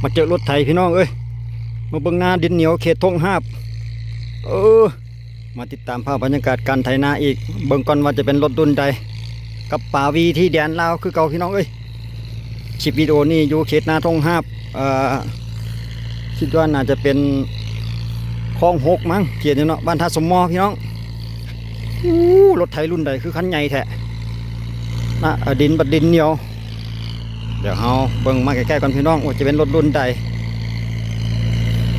ມາເຈີລົດໄຖພີ່ນ້ອງເອີຍ ມາເບິ່ງນາດິນໜຽວເຂດທົ່ງຫາບ. ເອີ ມາຕິດຕາມພາບບັນຍາກາດການໄຖນາອີກ ເບິ່ງກ່ອນວ່າຈະເປັນລົດລຸ້ນໃດ ກັບປາວີທີ່ແດນລາວຄືເກົ່າພີ່ນ້ອງເອີຍ. ຄລິບວິດີໂອນີ້ຢູ່ເຂດນາທົ່ງຫາບ ເອີ ຄິດວ່າໜ້າຈະເປັນຄອງຫົກມັ້ງ ເຂດນີ້ເນາະ ບ້ານທ່າສົມມໍພີ່ນ້ອງ. ອູ້ ລົດໄຖລຸ້ນໃດຄືຄັນໃຫຍ່ແທ້ນະ ເອີ ດິນບັດດິນໜຽວ. ດຽວເຮົາເບິ່ງມາໃກ້ໆກ່ອນພີ່ນ້ອງ ວ່າຈະເປັນລົດລຸ້ນໃດ.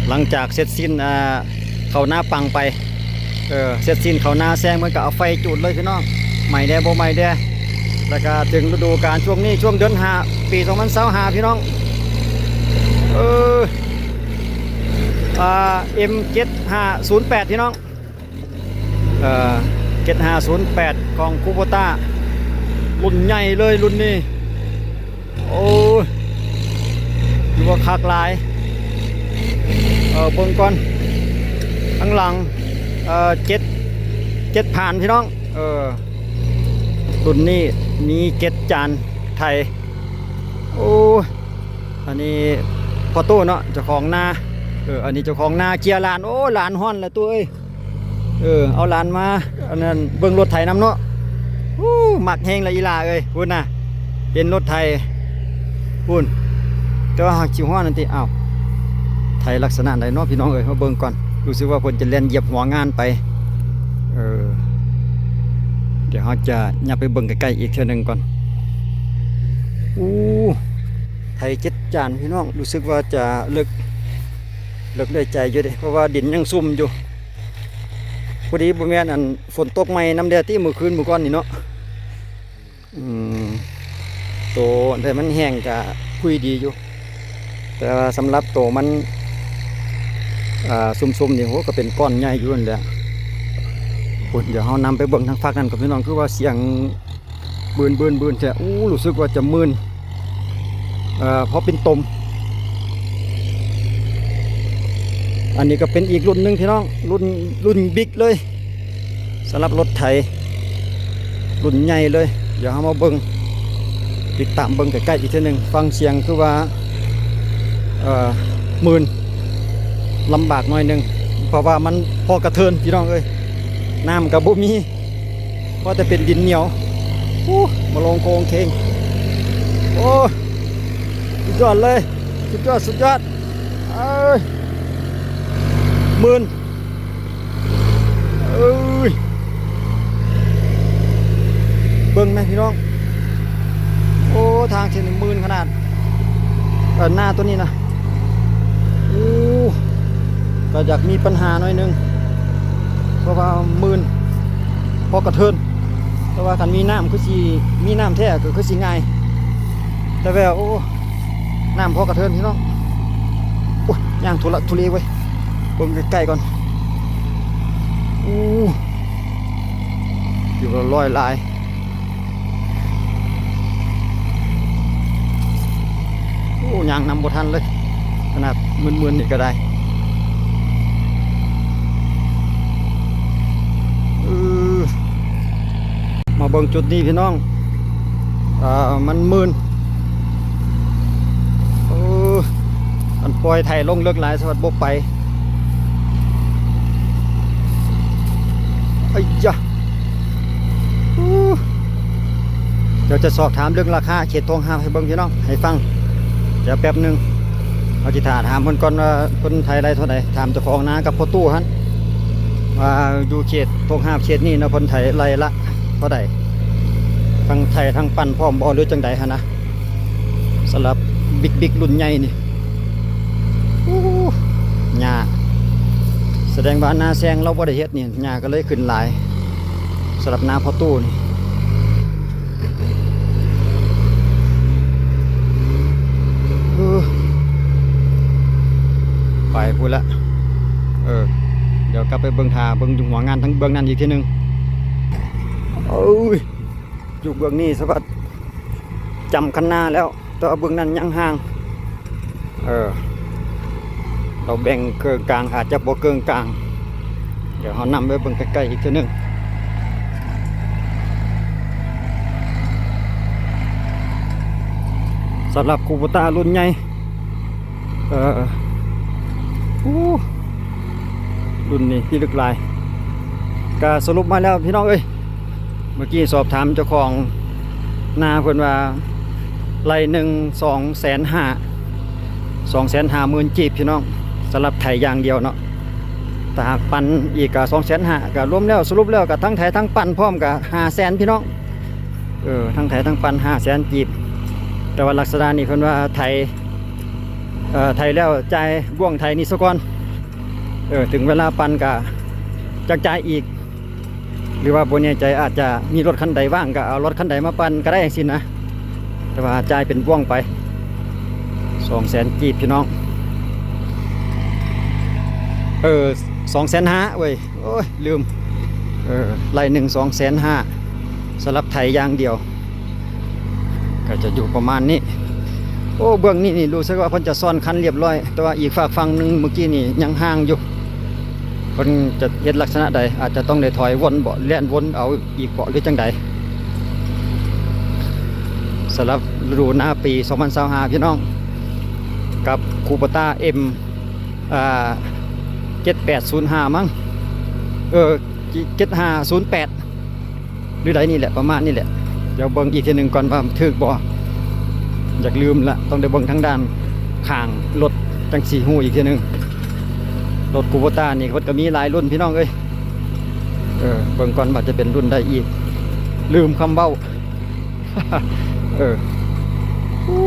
ຫຼັງຈາກເສັດສິ້ນ ອ່າ ເຂົ້ານາປັງໄປ ເອີ ເສັດສິ້ນເຂົ້ານາແຊງ ເພິ່ນກໍເອົາໄຟຈູດເລີຍພີ່ນ້ອງ ໄໝ້ແດ່ບໍ່ໄໝ້ແດ່. ແລ້ວກໍເຖິງລະດູການຊ່ວງນີ້ ຊ່ວງເດືອນຫ້າ ປີສອງພັນຊາວຫ້າ ພີ່ນ້ອງ. ເອີ ອ່າ ເອັມ ເຈັດຫ້າສູນແປດ ພີ່ນ້ອງ. ເອີ ເຈັດຫ້າສູນແປດ ຂອງຄູໂບຕ້າ ລຸ້ນໃຫຍ່ເລີຍລຸ້ນນີ້. ໂອ້ຍ ຖືວ່າຄັກຫຼາຍ. ເອີ ເບິ່ງກ່ອນ ຂ້າງຫຼັງ ເອີ ເຈັດ ເຈັດຜ່ານພີ່ນ້ອງ. ເອີ ລຸ້ນນີ້ມີເຈັດຈານໄຖ. ໂອ້ຍ ອັນນີ້ພໍ່ຕູ້ເນາະ ເຈົ້າຂອງນາ. ເອີ ອັນນີ້ເຈົ້າຂອງນາເຈຍຫຼານ. ໂອ້ ຫຼານຮ້ອນແລ້ວຕູ້ເອີຍ. ເອີ ເອົາຫຼານມາ ອັນນັ້ນ ເບິ່ງລົດໄຖນຳເນາະ. ໂອ້ ມັກແຮງລະອີຫຼ້າເອີຍ. ພຸ້ນນະ ເຫັນລົດໄຖພຸ້ນ ແຕ່ວ່າຫາກຊິຮ້ອນນັ້ນຕິ. ອ້າວ ໄຖລັກສະນະໃດເນາະພີ່ນ້ອງເອີຍ ມາເບິ່ງກ່ອນ. ຮູ້ສຶກວ່າເພິ່ນຈະແລ່ນຢຽບຫົວງານໄປ. ເອີ ດຽວເຮົາຈະຫຍັບໄປເບິ່ງໃກ້ໆອີກເທື່ອໜຶ່ງກ່ອນ. ອູ້ ໄຖເຈັດຈານພີ່ນ້ອງ ຮູ້ສຶກວ່າຈະເລິກ ເລິກໄດ້ໃຈຢູ່ເດ້ ເພາະວ່າດິນຍັງຊຸ່ມຢູ່. ພໍດີບໍ່ແມ່ນອັນຝົນຕົກໃໝ່ນຳແດ່ຕິ ມື້ຄືນມື້ກ່ອນນີ້ເນາະ. ອືມ ໂຕໄດ້ມັນແຫ້ງກະຄຸຍດີຢູ່ ແຕ່ວ່າສຳລັບໂຕມັນ ອ່າ ຊຸ່ມໆນີ້ ໂຫ ກໍເປັນກ້ອນໃຫຍ່ຢູ່ຫັ້ນແຫຼະ. ພຸ້ນ ດຽວເຮົານຳໄປເບິ່ງທາງຟາກນັ້ນກ່ອນພີ່ນ້ອງ ຄືວ່າສຽງ ບືນໆໆແທ້. ໂອ້ ຮູ້ສຶກວ່າຈະມື່ນ ເອີ ພໍເປັນຕົມ. ອັນນີ້ກໍເປັນອີກລຸ້ນໜຶ່ງພີ່ນ້ອງ ລຸ້ນ ລຸ້ນບິກເລີຍ ສຳລັບລົດໄຖລຸ້ນໃຫຍ່ເລີຍ. ດຽວເຮົາມາເບິ່ງ ຕິດຕາມເບິ່ງໃກ້ໆອີກເທື່ອໜຶ່ງ. ຟັງສຽງຄືວ່າ ເອີ ມື່ນ ລຳບາກໜ້ອຍໜຶ່ງ ເພາະວ່າມັນພໍກະເທີນພີ່ນ້ອງເອີຍ ນ້ຳກໍບໍ່ມີ. ພໍແຕ່ເປັນດິນໜຽວ. ໂອ້ ມາລົງໂຄງເຄງ. ໂອ້ ສຸດຍອດເລີຍ ສຸດຍອດ ສຸດຍອດ. ເອີຍ ມື່ນ ເອີຍ ເບິ່ງແມະພີ່ນ້ອງ. ໂອ້ ທາງເສັ້ນນີ້ມື່ນຂະໜາດ. ເອີ ນາໂຕນີ້ນະ ໂອ້ ກໍຢາກມີປັນຫາໜ້ອຍໜຶ່ງ ເພາະວ່າມື່ນພໍກະເທີນ. ແຕ່ວ່າຄັນມີນ້ຳຄືຊິມີນ້ຳແທ້ກໍຄືຊິງ່າຍ ແຕ່ແວ່າ ໂອ້ ນ້ຳພໍກະເທີນພີ່ນ້ອງ. ໂອ້ຍ ຍ່າງທຸລັກທຸເລເວີຍ ເບິ່ງໃກ້ໆກ່ອນ. ໂອ້ ຢູ່ລອຍຫຼາຍ. ໂອ້ ຍ່າງນຳບໍ່ທັນເລີຍ ຂະໜາດມື່ນໆນີ້ກໍໄດ້. ເອີ ມາເບິ່ງຈຸດນີ້ພີ່ນ້ອງ ເອີ ມັນມື່ນ. ເອີ ອັນປ່ອຍໄຖລົງເລິກຫຼາຍ ສະບັດບໍ່ໄປ. ໄອ້ຢາ ອູ້ ດຽວຈະສອບຖາມເລື່ອງລາຄາເຂດທົ່ງຫາບໃຫ້ເບິ່ງພີ່ນ້ອງ ໃຫ້ຟັງ. ດຽວແປັບໜຶ່ງ ເຮົາຊິຖ້າຖາມເພິ່ນກ່ອນວ່າເພິ່ນໄຖໄລ່ເທົ່າໃດ. ຖາມເຈົ້າຂອງນາກັບພໍ່ຕູ້ຫັ້ນ ວ່າຢູ່ເຂດທົ່ງຫາບເຂດນີ້ເນາະ ເພິ່ນໄຖໄລ່ລະເທົ່າໃດ ທັງໄຖທັງປັ່ນພ້ອມບໍ່ ຫຼືຈັ່ງໃດຫັ້ນນະ. ສຳລັບບິກໆລຸ້ນໃຫຍ່ນີ້ ໂອ້ ຫຍ້າ ສະແດງວ່ານາແຊງລາວບໍ່ໄດ້ເຮັດນີ້ ຫຍ້າກໍເລີຍຂຶ້ນຫຼາຍ. ສຳລັບນາພໍ່ຕູ້ນີ້ ເອີ ໄປພຸ້ນລະ. ເອີ ດຽວກັບໄປເບິ່ງ ຖ້າເບິ່ງຢູ່ຫົວງານທາງເບື້ອງນັ້ນອີກເທື່ອໜຶ່ງ. ເອີຍ ຢູ່ເບື້ອງນີ້ສະບັດຈຳຄັນນາແລ້ວ ແຕ່ວ່າເບື້ອງນັ້ນຍັງຫ່າງ. ເອີ ລາວແບ່ງເຄິ່ງກາງ ອາດຈະບໍ່ເຄິ່ງກາງ. ດຽວເຮົານຳໄປເບິ່ງໃກ້ໆອີກເທື່ອໜຶ່ງ. ສຳລັບຄູໂບຕ້າລຸ້ນໃຫຍ່ ເອີ ໂອ້ ລຸ້ນນີ້ພິລຶກຫຼາຍ. ກະສະຫຼຸບມາແລ້ວພີ່ນ້ອງເອີຍ, ເມື່ອກີ້ສອບຖາມເຈົ້າຂອງນາເພິ່ນວ່າ ໄລ່ໜຶ່ງສອງແສນຫ້າ ສອງແສນຫ້າໝື່ນກີບພີ່ນ້ອງ, ສຳລັບໄຖຢ່າງດຽວເນາະ. ຖ້າຫາກປັ່ນອີກກະສອງແສນຫ້າ ກະລວມແລ້ວ ສະຫຼຸບແລ້ວກະທັງໄຖທັງປັ່ນພ້ອມກະຫ້າແສນພີ່ນ້ອງ. ເອີ ທັງໄຖທັງປັ່ນຫ້າແສນກີບ. ແຕ່ວ່າລັກສະນະນີ້ເພິ່ນວ່າໄຖ ເອີ ໄຖແລ້ວຈ່າຍບ່ວງໄຖນີ້ສາກ່ອນ. ເອີ ເຖິງເວລາປັ່ນກະຈັກຈ່າຍອີກ ຫຼືວ່າບໍ່ແນ່ໃຈ ອາດຈະມີລົດຄັນໃດວ່າງ ກະເອົາລົດຄັນໃດມາປັ່ນກະໄດ້ຈັ່ງຊີ້ນະ. ແຕ່ວ່າຈ່າຍເປັນບ່ວງໄປ ສອງແສນກີບພີ່ນ້ອງ. ເອີ ສອງແສນຫ້າເວີຍ. ໂອ້ຍ ລືມ. ເອີ ໄລ່ໜຶ່ງສອງແສນຫ້າ ສຳລັບໄຖຢ່າງດຽວ ກະຈະຢູ່ປະມານນີ້. ໂອ້ ເບື້ອງນີ້ນີ້ ຮູ້ສຶກວ່າເພິ່ນຈະຊ່ອນຄັນລຽບຮ້ອຍ, ແຕ່ວ່າອີກຟາກຝັ່ງໜຶ່ງເມື່ອກີ້ນີ້ຍັງຮ່າງຢູ່. ເພິ່ນຈະເຮັດລັກສະນະໃດ? ອາດຈະຕ້ອງໄດ້ຖອຍວົນເບາະ ແລ່ນວົນເອົາອີກເບາະ ຫຼືຈັ່ງໃດ? ສຳລັບລະດູນາປີສອງພັນຊາວຫ້າ ພີ່ນ້ອງ ກັບຄູໂບຕ້າ ເອັມ ອ່າ ເຈັດແປດສູນຫ້າ ມັ້ງ ເອີ ເຈັດຫ້າສູນແປດ ຫຼືໃດນີ້ແຫຼະ ປະມານນີ້ແຫຼະ. ດຽວເບິ່ງອີກເທື່ອໜຶ່ງກ່ອນວ່າຖືກບໍ່, ຢາກລືມລະ. ຕ້ອງໄດ້ເບິ່ງທາງດ້ານຂ້າງລົດ ຈັ່ງຊິຮູ້ອີກເທື່ອໜຶ່ງ. ລົດຄູໂບຕ້ານີ້ເພິ່ນກະມີຫຼາຍລຸ້ນພີ່ນ້ອງເອີຍ. ເອີ ເບິ່ງກ່ອນວ່າຈະເປັນລຸ້ນໃດອີກ, ລືມຄຳເວົ້າ. ເອີ ໂອ້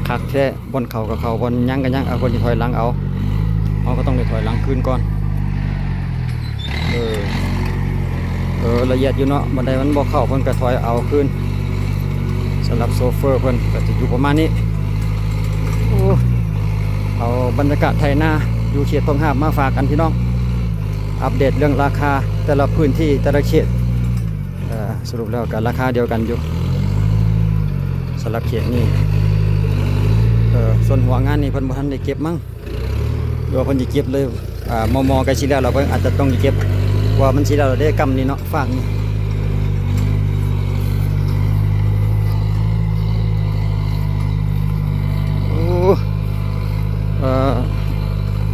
ຄັກແທ້. ບ່ອນເຂົ້າກະເຂົ້າ ບ່ອນຍັງກະຍັງ. ເອົາ ເພິ່ນຊິຖອຍຫຼັງເອົາ, ເຮົາກະຕ້ອງໄດ້ຖອຍຫຼັງຄືນກ່ອນ. ເອີ ເອີ ລະອຽດຢູ່ເນາະ, ບ່ອນໃດມັນບໍ່ເຂົ້າເພິ່ນກະຖອຍເອົາຄືນ. ສຳລັບໂຊເຟີເພິ່ນກະຈະຢູ່ປະມານນີ້. ໂອ້ ເອົາບັນຍາກາດໄຖນາຢູ່ເຂດທົ່ງຫາບມາຝາກກັນພີ່ນ້ອງ, ອັບເດດເລື່ອງລາຄາແຕ່ລະພື້ນທີ່ ແຕ່ລະເຂດ. ເອີ ສະຫຼຸບແລ້ວກະລາຄາດຽວກັນຢູ່ ສຳລັບເຂດນີ້. ເອີ ສ່ວນຫົວງານນີ້ເພິ່ນບໍ່ທັນໄດ້ເກັບມັ້ງ ຫຼືວ່າເພິ່ນຊິເກັບເລີຍ. ອ່າ ມໍ່ໆ ໃກ້ຊິແລ້ວລະ ເພິ່ນອາດຈະຕ້ອງເກັບ ເພາະວ່າມັນຊິແລ້ວລະເດ້ ກຳນີ້ເນາະ ຟາກນີ້. ໂອ້ ເອີ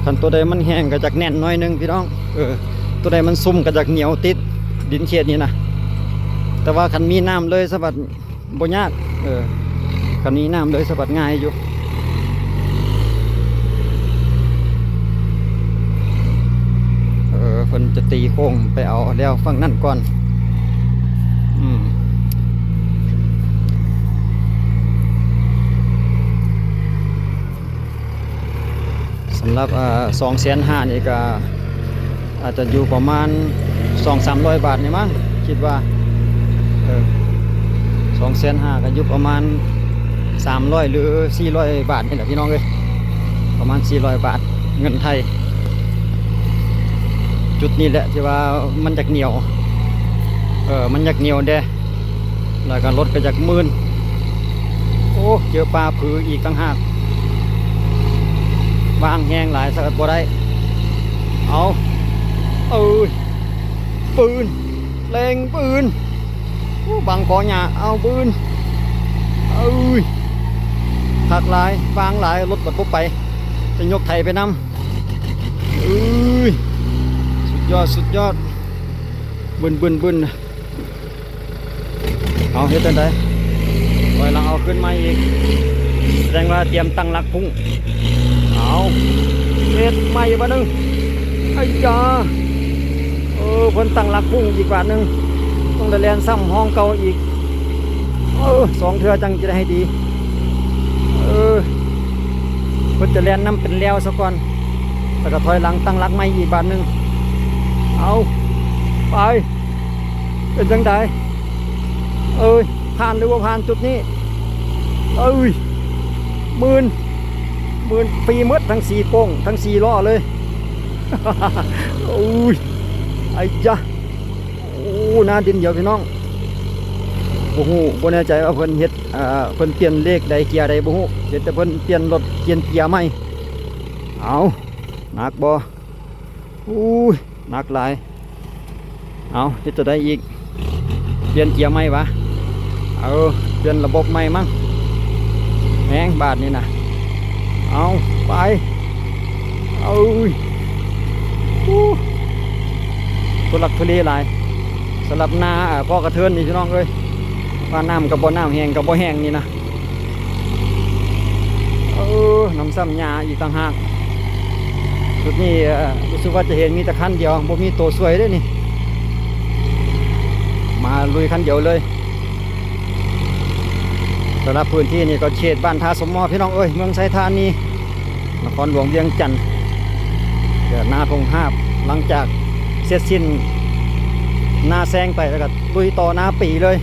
ຄັນໂຕໃດມັນແຫ້ງກະຈັກແໜ້ນໜ້ອຍໜຶ່ງພີ່ນ້ອງ. ເອີ ໂຕໃດມັນຊຸ່ມກະຈັກໜຽວຕິດດິນເຂດນີ້ນະ, ແຕ່ວ່າຄັນມີນ້ຳເລີຍສະບັດບໍ່ຍາກ. ເອີ ຄັນມີນ້ຳເລີຍສະບັດງ່າຍຢູ່. ເອີ ເພິ່ນຈະຕີໂຄ້ງໄປເອົາແລ້ວຝັ່ງນັ້ນກ່ອນ. ອືມ ສຳລັບ ເອີ ສອງແສນຫ້ານີ້ກະ ອາດຈະຢູ່ປະມານສອງສາມຮ້ອຍບາດນີ້ມັ້ງ ຄິດວ່າ. ເອີ ສອງແສນຫ້າກະຢູ່ປະມານສາມຮ້ອຍ ຫຼື ສີ່ຮ້ອຍບາດນີ້ແຫຼະພີ່ນ້ອງເອີຍ, ປະມານສີ່ຮ້ອຍບາດເງິນໄທ. ຈຸດນີ້ແຫຼະທີ່ວ່າມັນຢາກໜຽວ ເອີ ມັນຢາກໜຽວແດ່. ແລ້ວກະລົດກະຢາກມື່ນ. ໂອ້ ເຈີປາຜືອີກຕ່າງຫາກ. ວາງແຮງຫຼາຍສະກັດບໍ່ໄດ້. ເອົາ ເອີຍ ປືນ ເລັ່ງປືນ. ໂອ້ ບັງກໍຫຍ້າ. ເອົາ ປືນ. ເອີຍ ຄັກຫຼາຍ ວາງຫຼາຍ ລົດບັດບໍ່ໄປ ຈະຍົກໄຖໄປນຳ. ເອີຍ ສຸດຍອດ ສຸດຍອດ. ບຶນ ບຶນ ບຶນ. ເອົາ ເຮັດຈັ່ງໃດ? ຖອຍຫຼັງເອົາຄືນໃໝ່ອີກ. ສະແດງວ່າຕຽມຕັ້ງຫຼັກພຸ້ງ. ເອົາ ເຮັດໃໝ່ບາດໜຶ່ງ. ໄອ້ຢາ ເອີ ເພິ່ນຕັ້ງຫຼັກພຸ້ງອີກບາດໜຶ່ງ. ຕ້ອງໄດ້ແລ່ນຊ້ຳຮ່ອງເກົ່າອີກ. ເອີ ສອງເທື່ອຈັ່ງຈະໄດ້ໃຫ້ດີ. ເອີ ເພິ່ນຈະແລ່ນນຳເປັນແລວສາກ່ອນ ແລ້ວກະຖອຍຫຼັງຕັ້ງຫຼັກໃໝ່ອີກບາດໜຶ່ງ. ເອົາ ໄປ. ເປັນຈັ່ງໃດ? ເອີຍ ຜ່ານຫຼືບໍ່ຜ່ານຈຸດນີ້? ເອີຍ ໝື່ນ ໝື່ນຟຣີໝົດ ທັງສີ່ໂປ້ງ ທັງສີ່ລໍ້ເລີຍ. ໂອ້ຍ ໄອ້ຢາ ໂອ້ ໜ້າດິນດຽວພີ່ນ້ອງ. ບໍ່ຮູ້ ບໍ່ແນ່ໃຈວ່າເພິ່ນເຮັດ ເອີ ເພິ່ນປ່ຽນເລກໃດ ເກຍໃດບໍ່ຮູ້. ເຫັນແຕ່ເພິ່ນປ່ຽນລົດ ປ່ຽນເກຍໃໝ່. ເອົາ ໜັກບໍ່? ໂອ້ຍ ໜັກຫຼາຍ. ເອົາ ເຮັດຈັ່ງໃດອີກ? ປ່ຽນເກຍໃໝ່ຫວາ? ເອີ ປ່ຽນລະບົບໃໝ່ມັ້ງ. ແຮງບາດນີ້ນະ. ເອົາ ໄປ ເອົາ ໂອ້ ທຸລັກທຸເລຫຼາຍ ສຳລັບນາ ເອີ ພໍ່ກະເທີນນີ້ ພີ່ນ້ອງເອີຍ ວ່ານ້ຳກໍບໍ່ ນ້ຳແຫ້ງກໍບໍ່ແຫ້ງນີ້ນະ. ເອີ ນຳຊ້ຳຫຍ້າອີກຕ່າງຫາກ. ຈຸດນີ້ ເອີ ຮູ້ສຶກວ່າຈະເຫັນມີແຕ່ຄັນດຽວ ບໍ່ມີໂຕຊ່ວຍເດ້ນີ້ ມາລຸຍຄັນດຽວເລີຍ. ສຳລັບພື້ນທີ່ນີ້ກໍເຂດບ້ານທ່າສົມໝໍ ພີ່ນ້ອງເອີຍ ເມືອງໄຊທານີ ນະຄອນຫຼວງວຽງຈັນ ເຂດນາທົ່ງຫາບ. ຫຼັງຈາກເສັດສິ້ນນາແຊງໄປ ແລ້ວກໍລຸຍຕໍ່ນາປີເລີຍ.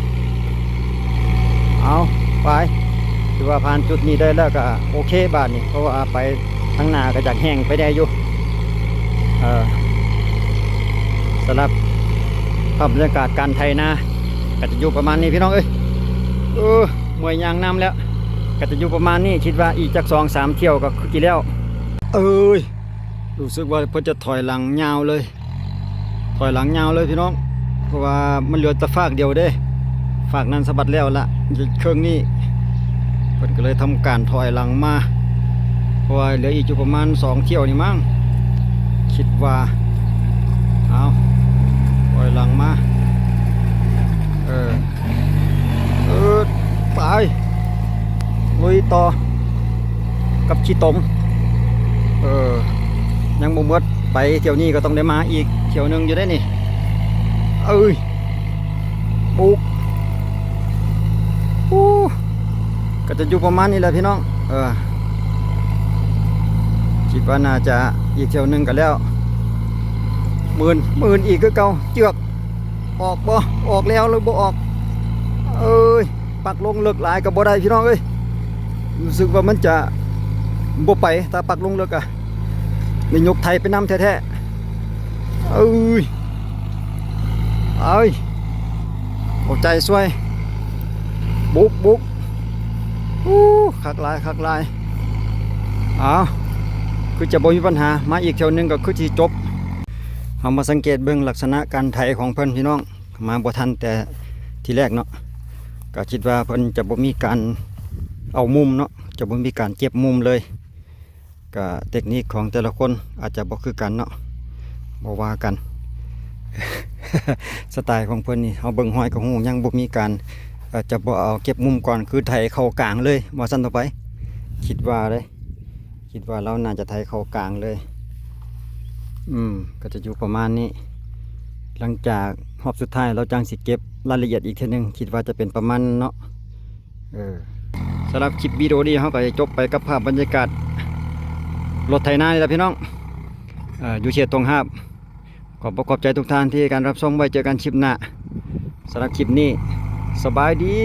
ເອົາ ໄປ ຖືວ່າຜ່ານຈຸດນີ້ໄດ້ແລ້ວກໍໂອເຄບາດນີ້ ເພາະວ່າໄປທາງໜ້າກໍຢາກແຫ້ງໄປແດ່ຢູ່. ເອີ ສຳລັບພາບບັນຍາກາດການໄຖນາ ກໍຈະຢູ່ປະມານນີ້ ພີ່ນ້ອງເອີຍ. ເອີ ເມື່ອຍຍ່າງນຳແລ້ວ ກໍຈະຢູ່ປະມານນີ້ ຄິດວ່າອີກຈັກສອງສາມຖ້ຽວກໍຄືຊິແລ້ວ. ເອີຍ ຮູ້ສຶກວ່າເພິ່ນຈະຖອຍຫຼັງຍາວເລີຍ ຖອຍຫຼັງຍາວເລີຍ ພີ່ນ້ອງ ເພາະວ່າມັນເຫຼືອແຕ່ຟາກດຽວເດ້ ຟາກນັ້ນສະບັດແລ້ວລະ ເຄິ່ງນີ້ ເພິ່ນກໍເລີຍທຳການຖອຍຫຼັງມາ ເພາະວ່າເຫຼືອອີກຢູ່ປະມານສອງຖ້ຽວນີ້ມັ້ງ ຄິດວ່າ. ເອົາ ຖອຍຫຼັງມາ ເອີ ເອີ ໄປ ລຸຍຕໍ່ກັບຂີ້ຕົມ. ເອີ ຍັງບໍ່ໝົດ ໄປຖ້ຽວນີ້ກໍຕ້ອງໄດ້ມາອີກຖ້ຽວໜຶ່ງຢູ່ເດ້ນີ້. ເອີຍ ປຸກ ໂອ້ ກໍຈະຢູ່ປະມານນີ້ແຫຼະ ພີ່ນ້ອງ. ເອີ ຄິດວ່າໜ້າຈະອີກຖ້ຽວໜຶ່ງກໍແລ້ວ. ໝື່ນ ໝື່ນອີກຄືເກົ່າ ເຈືອກ ອອກບໍ່ ອອກແລ້ວຫຼືບໍ່ອອກ? ເອີຍ ປັກລົງເລິກຫຼາຍກໍບໍ່ໄດ້ ພີ່ນ້ອງເອີຍ ຮູ້ສຶກວ່າມັນຈະບໍ່ໄປ ຖ້າປັກລົງເລິກອະ ໄດ້ຍົກໄຖໄປນຳແທ້ໆ. ເອີຍ ເອີຍ ເອົາໃຈຊ່ວຍ ບຸກ ບຸກ ໂອ້ ຄັກຫຼາຍ ຄັກຫຼາຍ. ເອົາ ຄືຈະບໍ່ມີບັນຫາ ມາອີກຖ້ຽວໜຶ່ງກໍຄືຊິຈົບ. ເຮົາມາສັງເກດເບິ່ງລັກສະນະການໄຖຂອງເພິ່ນ ພີ່ນ້ອງ ມາບໍ່ທັນແຕ່ທີແລກເນາະ ກໍຄິດວ່າເພິ່ນຈະບໍ່ມີການເອົາມຸມເນາະ ຈະບໍ່ມີການເກັບມຸມເລີຍ. ກະເຕັກນິກຂອງແຕ່ລະຄົນອາດຈະບໍ່ຄືກັນເນາະ ບໍ່ວ່າກັນ. ສະໄຕຂອງເພິ່ນນີ້ ເຮົາເບິ່ງຮອຍກໍຮູ້ ຍັງບໍ່ມີການ ເອີ ຈະບໍ່ເອົາເກັບມຸມກ່ອນ ຄືໄຖເຂົ້າກາງເລີຍ ວ່າຊັ້ນຕໍ່ໄປ ຄິດວ່າເດ້. ຄິດວ່າລາວໜ້າຈະໄຖເຂົ້າກາງເລີຍ. ອືມ ກໍຈະຢູ່ປະມານນີ້ ຫຼັງຈາກຮອບສຸດທ້າຍລາວຈັ່ງຊິເກັບລາຍລະອຽດອີກເທື່ອໜຶ່ງ ຄິດວ່າຈະເປັນປະມານນັ້ນເນາະ. ເອີ ສຳລັບຄລິບວິດີໂອນີ້ ເຮົາກໍຈະຈົບໄປກັບພາບບັນຍາກາດລົດໄຖນານີ້ລະ ພີ່ນ້ອງ ເອີ ຢູ່ເຂດທົ່ງຫາບ. ຂອບອົກຂອບໃຈທຸກທ່ານທີ່ໃຫ້ການຮັບຊົມ. ໄວ້ເຈີກັນຄລິບໜ້າ. ສຳລັບຄລິບນີ້ ສະບາຍດີ.